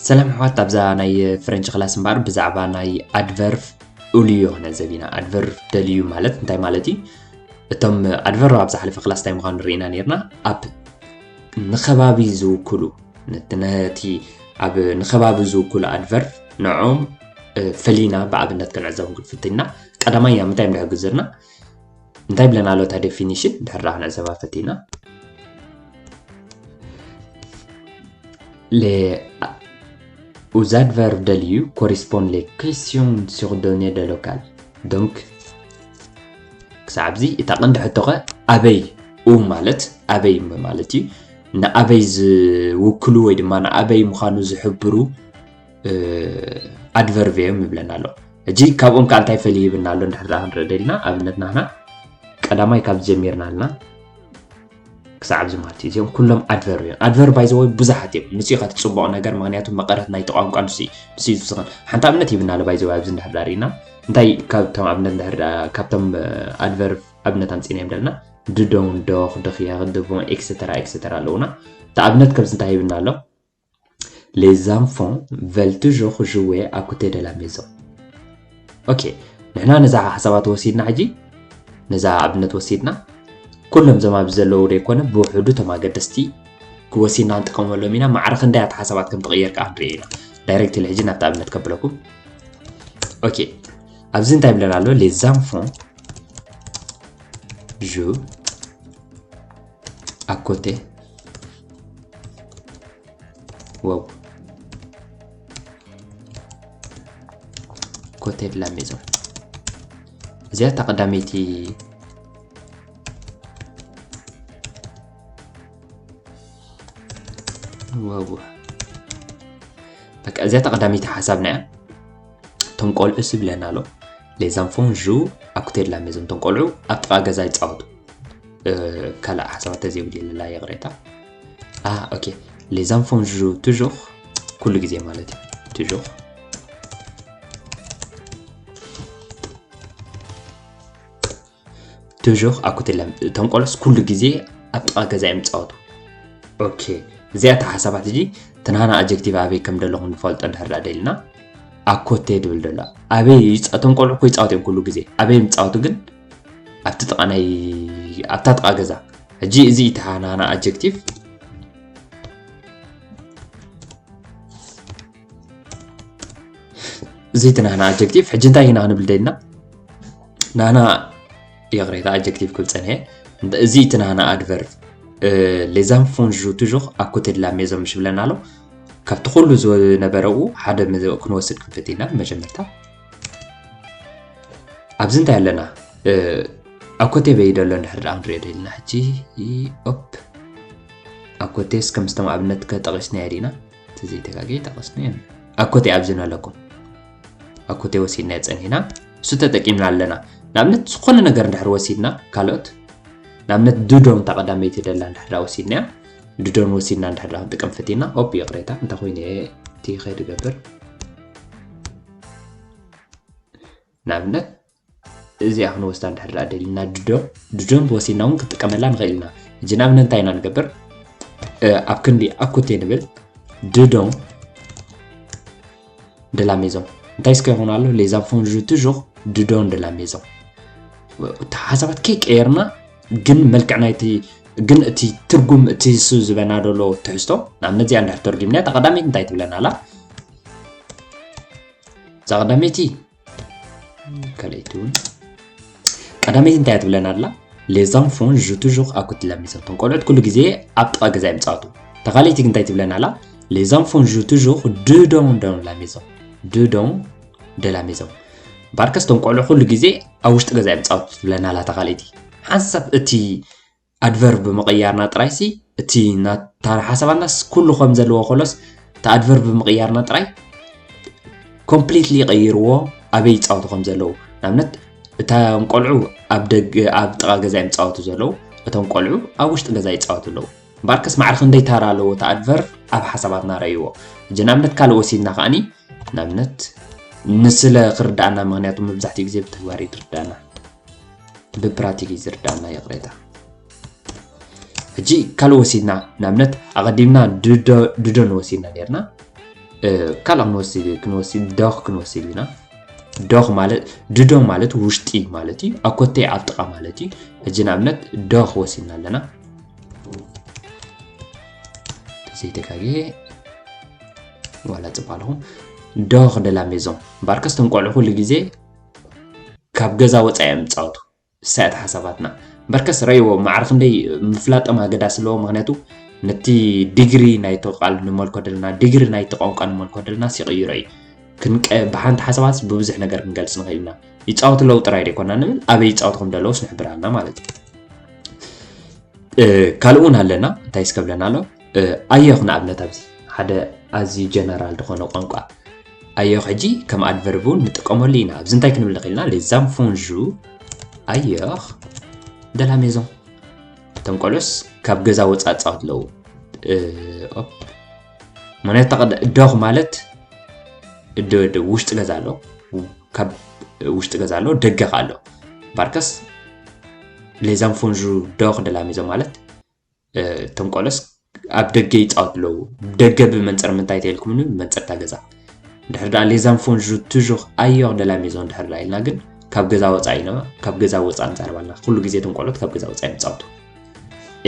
ሰላም ኣሕዋት፣ ኣብዛ ናይ ፍረንች ክላስ እምበኣር ብዛዕባ ናይ ኣድቨርብ ኡልዮ ክነዘብ ኢና። ኣድቨርብ ደልዩ ማለት እንታይ ማለት እዩ? እቶም ኣድቨርብ ኣብ ዝሓለፈ ክላስ እንታይ ምዃኑ ርኢና ነርና። ኣብ ንኸባቢ ዝውክሉ ነቲ ነቲ ኣብ ንኸባቢ ዝውክሉ ኣድቨርብ ንዖም ፈሊና ብኣብነት ክንዕዘቦም ክንፍትን ኢና። ቀዳማይ ኣብ ምንታይ እዮም ዝሕግዙና? እንታይ ብለና ኣሎ እታ ዴፊኒሽን? ድሕር ደኣ ክንዕዘባ ፈቲና። Les aux adverbes de lieu correspondent les questions sur données de local. Donc ክሳብ ኣብዚ እታ ቀንዲ ሕቶኸ ኣበይ ኡ ማለት ኣበይ ማለት እዩ። ንኣበይ ዝውክሉ ወይ ድማ ንኣበይ ምዃኑ ዝሕብሩ ኣድቨርብ እዮም ይብለና ኣሎ። ሕጂ ካብኦም ከዓ እንታይ ፈልዩ ይብልና ኣሎ እንድሕር ደኣ ክንርኢ ደሊና ኣብነት ናህና ቀዳማይ ካብ ጀሚርና ኣለና ክሳብ ኣብዚ ማለት እዩ። እዚኦም ኩሎም ኣድቨርብ እዮም። ኣድቨርብ ባይዘወይ ብዙሓት እዮም። ንሱ ኢኻ እቲ ፅቡቕ ነገር፣ ምክንያቱ መቐረት ናይቲ ቋንቋ ንሱ እዩ። ንሱ እዩ ዝውስኸን። ሓንቲ ኣብነት ሂብና ኣሎ ባይዘወይ ኣብዚ እንድሕር ደኣ ርኢና እንታይ ካብቶም ኣብነት እንድሕር ደኣ ካብቶም ኣድቨርብ ኣብነት ኣምፂእና እዮም ደለና ድዶን ዶኽ ድኽያ ድቦን ኤክሰተራ ኤክሰተራ ኣለውና። እቲ ኣብነት ከምዚ እንታይ ሂብና ኣሎ Les enfants veulent toujours jouer à côté de la maison. ኦኬ፣ ንሕና ነዛ ሓሳባት ወሲድና ሕጂ ነዛ ኣብነት ወሲድና ኩሎም ዘም ኣብዚ ዘለዉ ደይኮነ ብውሕዱ እቶም ኣገደስቲ ክወሲድና ክንጥቀመሎም ኢና። ማዕረ ክንደይ ኣታ ሓሳባት ከም ትቕየር ከዓ ክንርኢ ኢና። ዳይሬክትሊ ሕጂ ናብቲ ኣብነት ከብለኩም። ኦኬ፣ ኣብዚ እንታይ ይብለና ኣሎ? Les enfants jouent à côté wow côté de la maison. እዚኣ እታ ቀዳመይቲ wow በቃ እዚኣ እታ ቀዳመይቲ ሓሳብና እያ። እቶም ቆልዑ ስብለና ኣሎ። Les enfants jouent à côté de la maison። እቶም ቆልዑ ኣብ ጥቓ ገዛ ይፃወቱ። ካልእ ሓሳባት ተዘይብልየለላ ይቕሬታ። ኦኬ፣ les enfants jouent toujours ኩሉ ግዜ ማለት እዩ። Toujours toujours à côté de la maison። እቶም ቆልዑስ ኩሉ ግዜ ኣብ ጥቓ ገዛ እዮም ዝፃወቱ። ኦኬ፣ እዚኣ እታ ሓሳባት ሕጂ እቲ ናህና ኣጀክቲቭ ኣበይ ከም ደለኹም ንፈልጦ እንድሕር ደኣ ደሊና ኣኮቴ ድብል ደሎ ኣበይ ይፃ- እቶም ቆልዑ እኮ ይፃወቱ እዮም ኩሉ ግዜ። ኣበይ እዮም ዝፃወቱ ግን ኣብቲ ጥቓ ናይ ኣብታ ጥቓ ገዛ። ሕጂ እዚ እቲ ናህና ኣጀክቲቭ እዚ እቲ ናህና ኣጀክቲቭ። ሕጂ እንታይ ኢና ክንብል ደሊና? ናህና ይቕሬታ ኣጀክቲቭ ክብል ፀኒሐ። እዚ እቲ ናህና ኣድቨርብ les enfants jouent toujours à côté de la maison ምሽ ብለና ኣሎ። ካብቲ ኩሉ ዝነበረኡ ሓደ ክንወስድ ክንፍት ኢና። መጀመርታ ኣብዚ እንታይ ኣለና? ኣኮቴ በይ ደሎ እንድሕር ደኣ ክንሪኦ ደሊና ሕጂ ኦፕ ኣኮቴስ ከምስቶም ኣብነት ከጠቒስና የዲና እቲ ዘይተጋገየ ጠቐስና የን ኣኮቴ ኣብዚ ነለኩም ኣኮቴ ወሲድና የፀኒና እሱ ተጠቂምና ኣለና። ንኣብነት ዝኾነ ነገር እንድሕር ወሲድና ካልኦት ንኣብነት ድዶን እታ ቀዳመይቲ ደላ እንድሕር ወሲድና ድዶን ወሲድና እንድሕር ክንጥቀም ፈቲና ኦፕ ይቕሬታ እንታይ ኮይኑ እቲ ከይድገብር ንኣብነት እዚኣ ክንወስዳ እንድሕር ደኣ ደሊና ድዶ ድዶን ወሲድና እውን ክንጥቀመላ ንኽእል ኢና። ሕጂ ንኣብነት እንታይ ኢና ንገብር? ኣብ ክንዲ ኣኩቴ ንብል ድዶን de la maison እንታይ እስከ ይኾን ኣሎ les enfants jouent toujours ድዶን de la maison። እቲ ሓሳባት ከይቀየርና ግን መልክዕ ናይቲ ግን እቲ ትርጉም እቲ እሱ ዝበና ደሎ ትሕዝቶ ንኣብነት እዚኣ እንድሕር ተርጉምና እታ ቀዳመይቲ እንታይ ትብለና ኣላ? እዛ ቀዳመይቲ ካልኣይቲ እውን ቀዳመይቲ እንታይ እያ ትብለና ኣላ? Les enfants jouent toujours à côté de la maison። እቶም ቆልዑት ኩሉ ግዜ ኣብ ጥቓ ገዛ እዮም ዝፃወቱ። እታ ካልኣይቲ ግን እንታይ ትብለና ኣላ? Les enfants jouent toujours dedans dans la maison። Dedans de la maison። ባርከስ እቶም ቆልዑ ኩሉ ግዜ ኣብ ውሽጢ ገዛ እዮም ዝፃወቱ ትብለና ኣላ እታ ካልኣይቲ። ሓንሳብ እቲ ኣድቨርብ ብምቕያርና ጥራይሲ እቲ ናታ ሓሳባናስ ኩሉ ከም ዘለዎ ከሎስ እቲ ኣድቨርብ ብምቕያርና ጥራይ ኮምፕሊትሊ ቀይርዎ ኣበይ ይፃወቱ ከም ዘለዉ ንኣብነት እቶም ቆልዑ ኣብ ደገ ኣብ ጥቓ ገዛ እዮም ዝፃወቱ ዘለዉ እቶም ቆልዑ ኣብ ውሽጢ ገዛ ይፃወቱ ኣለዉ እምበኣርከስ ማዕረ ክንደይ ታራ ኣለዎ እቲ ኣድቨርብ ኣብ ሓሳባትና ረእይዎ ሕጂ ንኣብነት ካልእ ወሲድና ከዓኒ ንኣብነት ንስለ ክርዳኣና ምክንያቱ መብዛሕትኡ ግዜ ብተግባር እዩ ዝርዳኣና ብፕራቲክ እዩ ዝርዳእና ይቕሬታ ሕጂ ካልእ ወሲድና ንኣብነት ኣቐዲምና ድዶ ንወሲድና ነርና ካልእ ክንወስድ ክንወስድ ዶኽ ክንወስድ ኢና። ዶኽ ማለት ድዶ ማለት ውሽጢ ማለት እዩ። ኣኮቴ ኣብ ጥቓ ማለት እዩ። ሕጂ ንኣብነት ዶኽ ወሲድና ኣለና። ዘይተጋግየ ዋላ ጽባልኹም ዶኽ ደላ ሜዞን ባርከስ ተንቆልዑ ኩሉ ግዜ ካብ ገዛ ወፃኢ እዮም ዝፃወቱ። ሳያት ሓሳባትና በርከስ ረይዎ ማዕረ ክንደይ ምፍላጦም ኣገዳሲ ኣለዎ። ምክንያቱ ነቲ ዲግሪ ናይቲ ቃል ንመልኮ ደለና ዲግሪ ናይቲ ቋንቋ ንመልኮ ደለና ሲቕይሮ እዩ። ክንቀ ብሓንቲ ሓሳባት ብብዙሕ ነገር ክንገልፅ ንኽእል ኢና። ይፃወቱ ኣለዉ ጥራይ ደይኮና ንብል ኣበይ ይፃወቱ ከም ዘለውስ ንሕብር ኣለና ማለት እዩ። ካልእ እውን ኣለና እንታይ እስከብለና ኣሎ። ኣዮኽ ንኣብነት ኣብዚ ሓደ ኣዝዩ ጀነራል ዝኾነ ቋንቋ ኣዮኽ ሕጂ ከም ኣድቨርብ እውን ንጥቀመሉ ኢና። ኣብዚ እንታይ ክንብል ንኽእል ኢና? ሌዛም ፎንጁ ኣዮኽ ደላ ሜዞን እቶም ቆልዑስ ካብ ገዛ ወፃ ፃወት ኣለዉ። ምክንያቱ ዶኽ ማለት ውሽጢ ገዛ ኣሎ፣ ካብ ውሽጢ ገዛ ኣሎ፣ ደገ ከ ኣሎ። ባርከስ ሌዛም ፎንጁ ዶኽ ደላ ሜዞን ማለት እቶም ቆልዑስ ኣብ ደገ ይፃወት ኣለዉ። ደገ ብመንፅር ምንታይ ተልኩምኒ ብመንፅር እታ ገዛ። ድሕር ደኣ ሌዛም ፎንጁ ቱዥር ኣዮር ደላ ሜዞን ድሕር ደኣ ኢልና ግን ካብ ገዛ ወፃኢ ኢና። ካብ ገዛ ወፃኢ ንዛረብ ኣለና። ኩሉ ግዜ እቶም ቆልዑት ካብ ገዛ ወፃኢ ይፃወቱ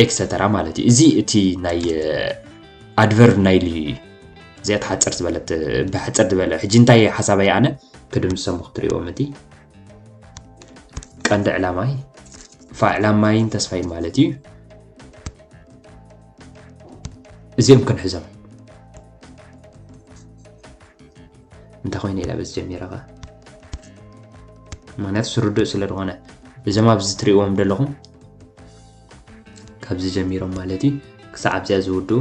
ኤክሰተራ ማለት እዩ። እዚ እቲ ናይ ኣድቨርብ ናይ ልዩ እዩ። እዚኣ ትሓፅር ዝበለት ብሕፅር ዝበለ ሕጂ እንታይ ሓሳበይ ኣነ ክድምሰሙ ክትሪእዎም እቲ ቀንዲ ዕላማይ ፋ ዕላማይን ተስፋይን ማለት እዩ። እዚኦም ክንሕዞም እንታይ ኮይነ ኢላ በዚ ጀሚረ ኸ ምክንያቱ ስርዱእ ስለ ዝኾነ እዞም ኣብዚ ትሪእዎም ዘለኹም ካብዚ ጀሚሮም ማለት እዩ ክሳዕ ኣብዚኣ ዝውድኡ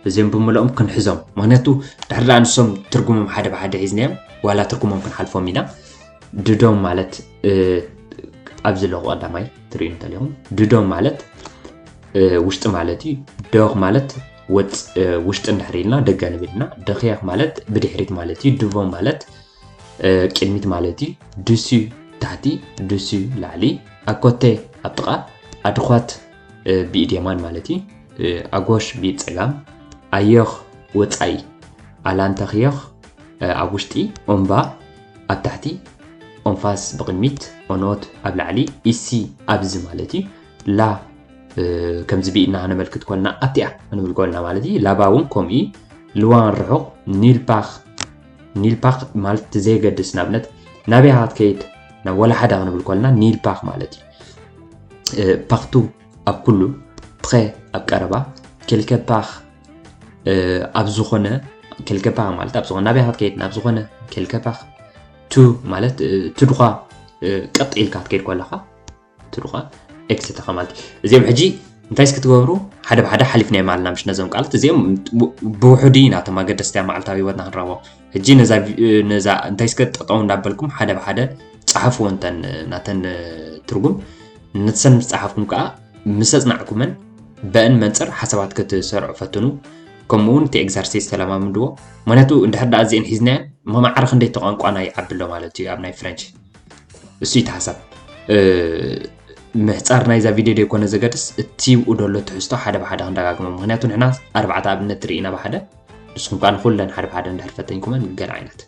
እዚኦም ብምልኦም ክንሕዞም ምክንያቱ ድሕር ደኣ ንሶም ትርጉሞም ሓደ ብሓደ ሒዝናዮም ዋላ ትርጉሞም ክንሓልፎም ኢና። ድዶም ማለት ኣብዚ ኣለኹ ቀዳማይ ትርእዩ እንተሊኹም ድዶም ማለት ውሽጢ ማለት እዩ። ዶኽ ማለት ውሽጢ እንድሕር ኢልና ደገ ንብል ኢና። ደኽያኽ ማለት ብድሕሪት ማለት እዩ። ድቮ ማለት ቅድሚት ማለት እዩ። ድሱ ታሕቲ፣ ድሱ ላዕሊ፣ ኣኮቴ ኣብ ጥቓ፣ ኣድኳት ብኢድ የማን ማለት እዩ። ኣጎሽ ብኢድ ጸጋም፣ ኣዮኽ ወጻኢ፣ ኣላንተኽዮኽ ኣብ ውሽጢ፣ ኦምባ ኣብ ታሕቲ፣ ኦንፋስ ብቕድሚት፣ ኦኖት ኣብ ላዕሊ፣ ኢሲ ኣብዚ ማለት እዩ። ላ ከምዚ ብኢድና ከነመልክት ኮልና ኣብቲኣ ክንብል ኮልና ማለት እዩ። ላባ እውን ከምኡ እዩ። ልዋን ርሑቕ፣ ኒልፓኽ ኒልፓኽ ማለት እቲ ዘየገድስ ንኣብነት ናበይ ኢኻ ክትከይድ ናብ ወላ ሓደ ክንብል ኮልና ኒልፓኽ ማለት እዩ። ፓኽቱ ኣብ ኩሉ፣ ፕኸ ኣብ ቀረባ፣ ኬልከፓኽ ኣብ ዝኾነ ኬልከፓኽ ማለት ኣብ ዝኾነ ናበይ ኢኻ ክትከይድ ናብ ዝኾነ ኬልከፓኽ ቱ ማለት ትድኳ ቀጥ ኢልካ ክትከይድ ኮለኻ ትድኳ ኤክሰተራ ማለት እዩ። እዚኦም ሕጂ እንታይ እስኪ ትገብሩ ሓደ ብሓደ ሓሊፍናዮም ኣለና ምሽ ነዞም ቃላት እዚኦም ብውሑዱ ኢና እቶም ኣገደስቲ ኣብ መዓልታዊ ህይወትና ክንረኽቦ ሕጂ ነዛ ነዛ እንታይ እስከ ጠጠው እንዳበልኩም ሓደ ብሓደ ጸሓፍዎ እንተን ናተን ትርጉም ንሰን ምስ ጸሓፍኩም ከዓ ምስ ኣጽናዕኩመን በእን መንጽር ሓሳባት ክትሰርዑ ፈትኑ። ከምኡ እውን እቲ ኤግዘርሲስ ተለማምድዎ ምክንያቱ እንድሕር ደኣ እዚአን ሒዝናየን መማዕረ ክንደይ ተቋንቋና ይዓቢ ኣሎ ማለት እዩ ኣብ ናይ ፍረንች እሱ እቲ ሓሳብ ምሕፃር ናይዛ ቪድዮ ደይኮነ ዘገድስ እቲ ብኡ ደሎ ትሕዝቶ ሓደ ብሓደ ክንደጋግሞ ምክንያቱ ንሕና ኣርባዕተ ኣብነት ትርኢና ብሓደ ንስኹም ከዓ ንኩለን ሓደ ብሓደ እንድሕር ፈተንኩመን ገለ ዓይነት